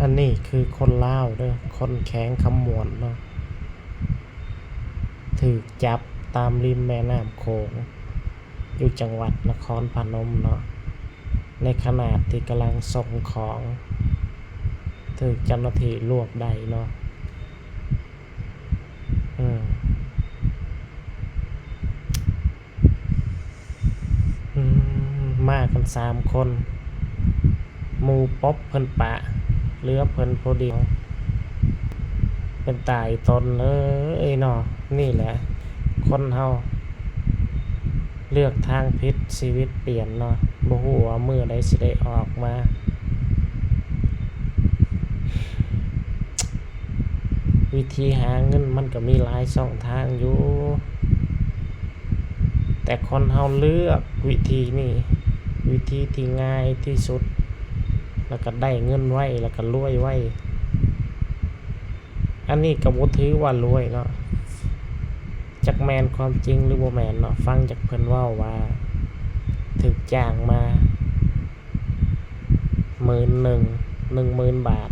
ອັນນີ້ຄືຄົນລາວເດີ ຄົນແຂວງຄຳມ່ວນເນາະ ຖືກຈັບຕາມລິມແມ່ນ້ຳໂຂງ ຢູ່ຈັງຫວັດນະຄອນພະນົມເນາະ ໃນຂະນະທີ່ກຳລັງສົ່ງຂອງ ຖືກເຈົ້າໜ້າທີ່ລວບໄດ້ເນາະ. ເອີ ອືມ ມາກັນສາມຄົນ ໝູ່ປົບເພິ່ນປະ ເຫຼືອເພິ່ນຜູ້ດຽວ ເປັນຕາອີ່ຕົນເອີຍເນາະ. ນີ້ແຫຼະ ຄົນເຮົາເລືອກທາງຜິດ ຊີວິດປ່ຽນເນາະ ບໍ່ຮູ້ວ່າມື້ໃດຊິໄດ້ອອກມາ. ວິທີຫາເງິນມັນກໍມີຫຼາຍຊ່ອງທາງຢູ່ ແຕ່ຄົນເຮົາເລືອກວິທີນີ້ ວິທີທີ່ງ່າຍທີ່ສຸດ ແລ້ວກໍໄດ້ເງິນໄວ ແລ້ວກໍລວຍໄວ. ອັນນີ້ກໍບໍ່ຖືວ່າລວຍເນາະ ຈັກແມ່ນຄວາມຈິງຫຼືບໍ່ແມ່ນເນາະ. ຟັງຈາກເພິ່ນເວົ້າວ່າ ຖືກຈ້າງມາ ໝື່ນໜຶ່ງ ໜຶ່ງໝື່ນບາດ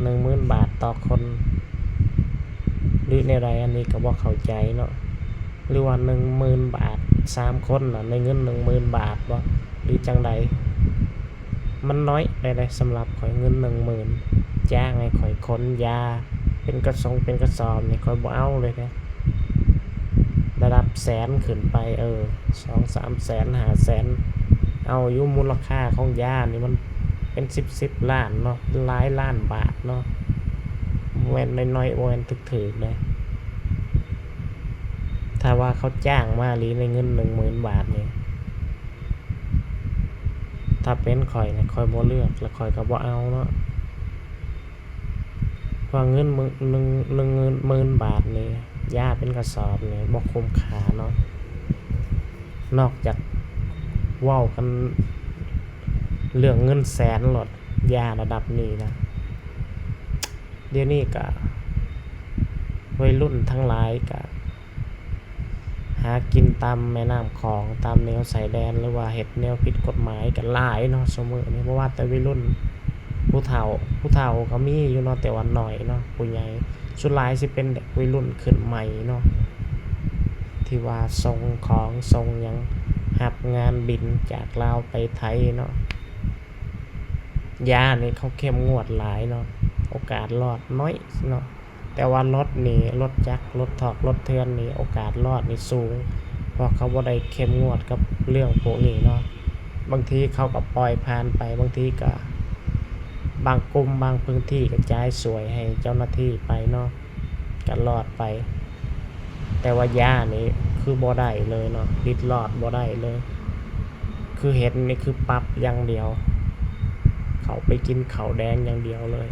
ໜຶ່ງໝື່ນບາດຕໍ່ຄົນ ຫຼືແນວໃດ ອັນນີ້ກໍບໍ່ເຂົ້າໃຈເນາະ. ຫຼືວ່າໜຶ່ງໝື່ນບາດ ສາມຄົນນະ ໄດ້ເງິນໜຶ່ງໝື່ນບາດບໍ ຫຼືຈັ່ງໃດ? ມັນໜ້ອຍໄປເດ້ສຳລັບຂ້ອຍ ເງິນໜຶ່ງໝື່ນ ຈ້າງໃຫ້ຂ້ອຍຂົນຢາເປັນກະສົງເປັນກະສອບນີ້ ຂ້ອຍບໍ່ເອົາເລີຍເດ້. ລະດັບແສນຂຶ້ນໄປ ເອີ ສອງສາມແສນ ຫ້າແສນ ເອົາຢູ່. ມູນລະຄ່າຂອງຢານີ້ມັນເປັນສິບສິບລ້ານເນາະ ຫຼາຍລ້ານບາດເນາະ ບໍ່ແມ່ນນ້ອຍໆ ບໍ່ແມ່ນຖືກໆເດ້. ຖ້າວ່າເຂົາຈ້າງມາອີ່ຫຼີໃນເງິນໜຶ່ງໝື່ນບາດນີ້ ຖ້າເປັນຂ້ອຍນະ ຂ້ອຍບໍ່ເລືອກ ແລະ ຂ້ອຍກໍບໍ່ເອົາເນາະ. ເພາະເງິນໝື່ນ ໜຶ່ງ ໜຶ່ງໝື່ນບາດນີ້ ຢາເປັນກະສອບນີ້ບໍ່ຄຸ້ມຄ່າເນາະ. ນອກຈາກເວົ້າກັນເລື່ອງເງິນແສນໂລດ ຢາລະດັບນີ້ນະ. ດຽວນີ້ກະໄວລຸ້ນທັງຫຼາຍກະ ຫາກິນຕາມແມ່ນ້ຳຂອງ ຕາມແນວຊາຍແດນ ຫຼືວ່າເຮັດແນວຜິດກົດໝາຍກັນຫຼາຍເນາະ ຊຸມື້ນີ້. ບໍ່ວ່າແຕ່ໄວລຸ້ນ ຜູ້ເຖົ້າ ຜູ້ເຖົ້າກໍມີຢູ່ເນາະ ແຕ່ວ່າໜ້ອຍເນາະ ຜູ້ໃຫຍ່. ສ່ວນຫຼາຍຊິເປັນເດັກໄວລຸ້ນຂຶ້ນໃໝ່ເນາະ ທີ່ວ່າສົ່ງຂອງສົ່ງຫຍັງ ຮັບງານບິນຈາກລາວໄປໄທເນາະ. ຢານີ້ເຂົາເຂັ້ມງວດຫຼາຍເນາະ ໂອກາດລອດໜ້ອຍເນາະ. ແຕ່ວ່າລົດນີ້ ລົດຈັກ ລົດຖອກ ລົດເຖື່ອນນີ້ ໂອກາດລອດນີ້ສູງ ເພາະເຂົາບໍ່ໄດ້ເຂັ້ມງວດກັບເລື່ອງພວກນີ້ເນາະ. ບາງທີເຂົາກໍປ່ອຍຜ່ານໄປ ບາງທີກໍ ບາງກຸ່ມບາງພື້ນທີ່ກໍຈ່າຍສວຍໃຫ້ເຈົ້າໜ້າທີ່ໄປເນາະ ກໍລອດໄປ. ແຕ່ວ່າຢານີ້ຄືບໍ່ໄດ້ເລີຍເນາະ ລິດລອດບໍ່ໄດ້ເລີຍ. ຄືເຫັນນີ້ຄືປັບຢ່າງດຽວ ເຂົ້າໄປກິນເຂົ້າແດງຢ່າງດຽວເລີຍ.